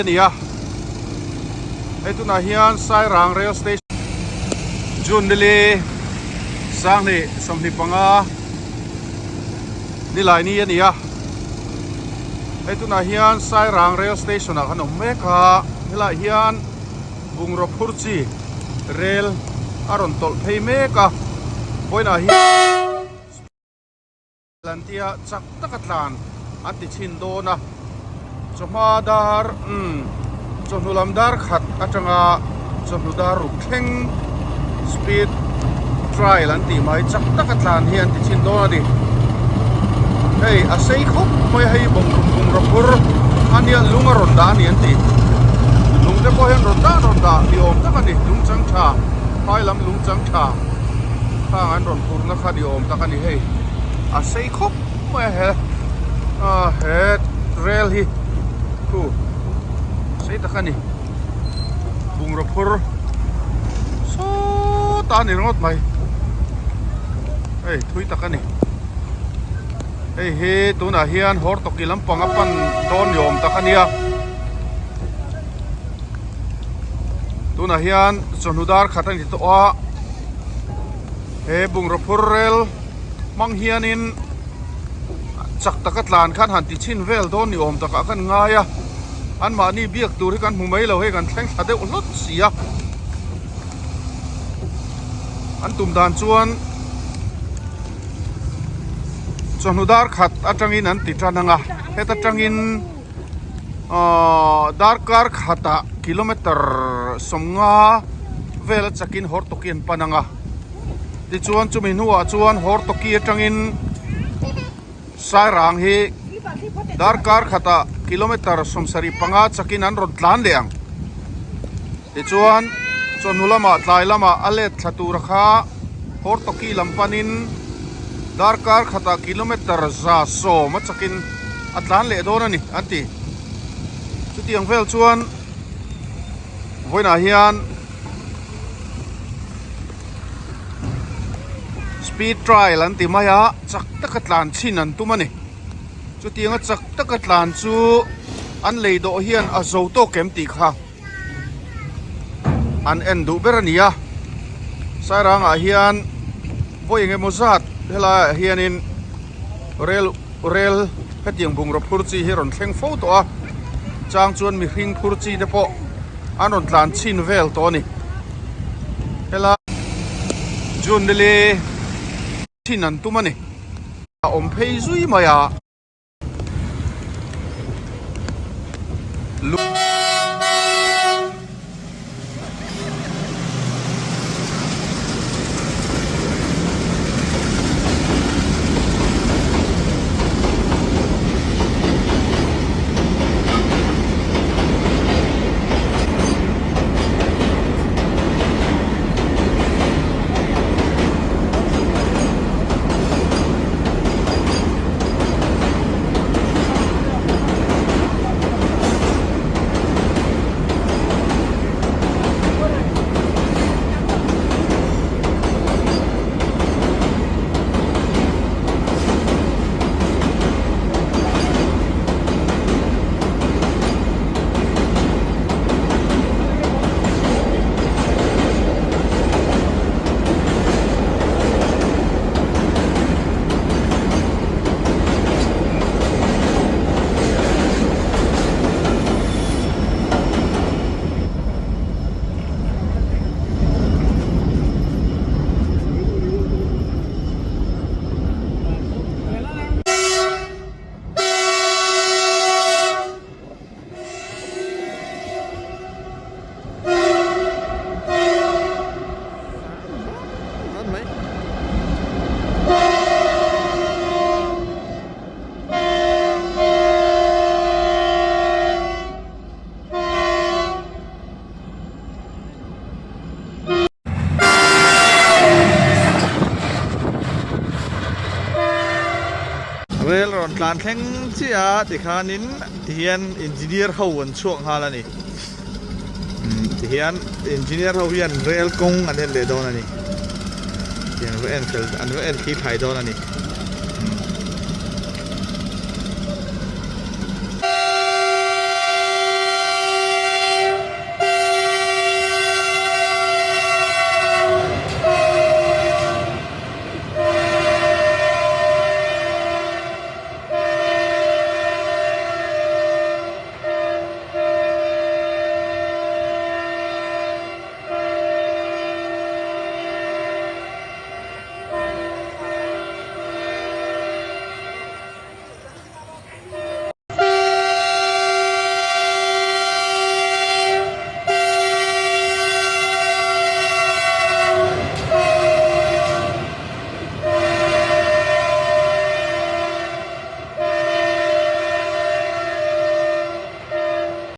A ni a, hei tunah hian Sairang rail station June nili sanghnih 25 nilai ni a ni a, hei tunah hian Sairang rail station ah kan awm mek a, helaiah hian bungraw phur chi rel a rawn tawlh phei mek a, vawiinah hian. Lantia chak taka tlan an ti chhin dawn a, chawhma dar umm chawhnu lam dar khat atanga chawhnu dar ruk thleng speed trial an tih mai chak taka tlan hi an ti chhin dawn a ni. Hei a sei khawp mai a hei bungraw phur a nia lung a rawn dah a ni an ti. Lung te pawh hian rawn dah rawn dah ni awm tak a ni lung chang tha phai lam lung chang tha. Khang an rawn phurna kha ni awm tak a ni hei a sei khawp mai a he ah he rel hi khu sei tak a ni bungraw phur sawtah a ni ringawt mai hei thui tak a ni hei hi tunah hian hawr tawki lampang a pan dawn ni awm tak a nia. Tunah hian chawhnu dar khat a ni tawh a, he bungraw phur rel hmang hianin chak taka tlan khan han ti chhin vel dawn ni awm takah khan ngai a, anmahni biak tur hi kan hmu mai lo hei kan thleng thla deuh hlawt si a, an tum dan chuan chawhnu dar khat atangin an ti tan ang a, heta tangin. Ahh darkar khatah kilometer 50 vel a chakin Hortoki an pan ang a tichuan chumi hnuah chuan Hortoki atangin Sairang hi darkar khatah kilometer 75 chakin an rawn tlan leh ang tichuan chawhnu lamah tlai lamah a let thla tura kha Hortoki lam panin darkar khatah kilometer 110 a chakin. a tlan leh dawn a ni an ti. Chutiang vel chuan vawiinah hian speed trial an ti mai a, chak taka tlan chhin an tum a ni. Chutianga chak taka tlan chu an lei dawh hian a zo tawk em tih kha an en duh ber a ni a. Sairangah hian vawi engemaw zat helaiah hianin rel Rel hetiang bungraw phur chi hi a rawn thleng fo tawh a, chang chuan mihring phur chi te pawh an rawn tlan chhin vel tawh a ni. Helai June nili chhin an tum a ni. A awm phei zui mai a. Rel rawn tlan thleng chiah a tikhanin tihian engineer ho an chhuak nghal a ni tihian engineer ho hian rel kawng an en leh dawn a ni tiang va en fel an va en thli thlai dawn a ni.